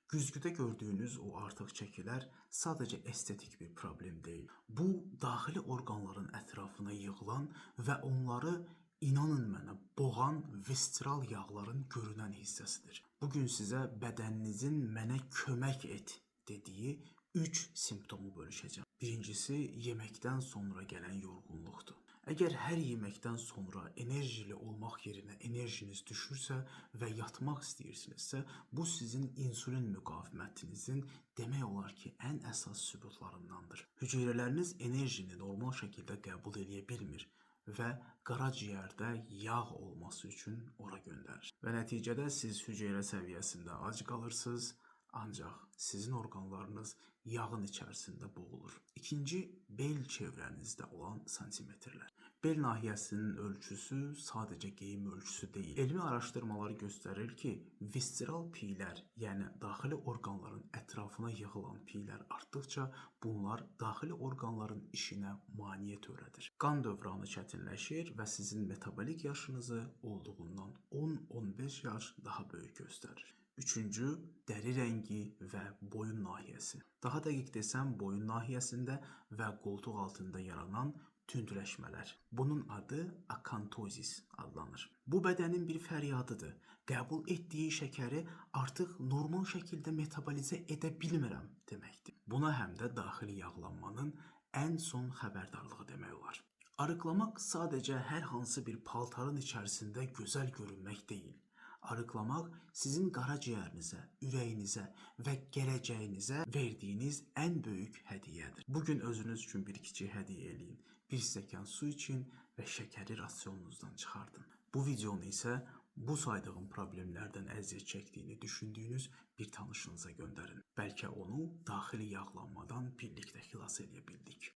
Güzgüdə gördüyünüz o artıq çəkilər sadəcə estetik bir problem deyil. Bu, daxili orqanların ətrafına yığılan və onları, inanın mənə, boğan visceral yağların görünən hissəsidir. Bugün sizə bədəninizin mənə kömək et dediyi 3 simptomu bölüşəcəm. Birincisi, yeməkdən sonra gələn yorğunluqdur. Əgər hər yeməkdən sonra enerjili olmaq yerinə enerjiniz düşürsə və yatmaq istəyirsinizsə, bu sizin insulin müqavimətinizin demək olar ki, ən əsas sübutlarındandır. Hüceyrələriniz enerjini normal şəkildə qəbul eləyə bilmir və qaraciyərdə yağ olması üçün ora göndərir. Və nəticədə siz hüceyrə səviyyəsində ac qalırsınız, ancaq sizin orqanlarınız yağın içərisində boğulur. İkinci, bel çevrənizdə olan santimetrlər. Bel nahiyəsinin ölçüsü sadəcə geyim ölçüsü deyil. Elmi araşdırmalar göstərir ki, visceral piylər, yəni daxili orqanların ətrafına yığılan piylər artdıqca bunlar daxili orqanların işinə maneə törədir. Qan dövranı çətinləşir və sizin metabolik yaşınızı olduğundan 10-15 yaş daha böyük göstərir. Üçüncü, dəri rəngi və boyun nahiyəsi. Daha dəqiq desəm, boyun nahiyəsində və qoltuq altında yaranan tündləşmələr. Bunun adı akantozis adlanır. Bu bədənin bir fəryadıdır. Qəbul etdiyi şəkəri artıq normal şəkildə metabolizə edə bilmirəm deməkdir. Buna həm də daxili yağlanmanın ən son xəbərdarlığı demək olar. Arıqlamaq sadəcə hər hansı bir paltarın içərisində gözəl görünmək deyil. Arıqlamaq sizin qaraciyərinizə, ürəyinizə və gələcəyinizə verdiyiniz ən böyük hədiyyədir. Bugün özünüz üçün bir kiçik hədiyyə eləyin. Bir stəkan su için və şəkəri rasionunuzdan çıxardın. Bu videonu isə bu saydığım problemlərdən əziyyət çəkdiyini düşündüyünüz bir tanışınıza göndərin. Bəlkə onu daxili yağlanmadan birlikdə xilas eləyə bildik.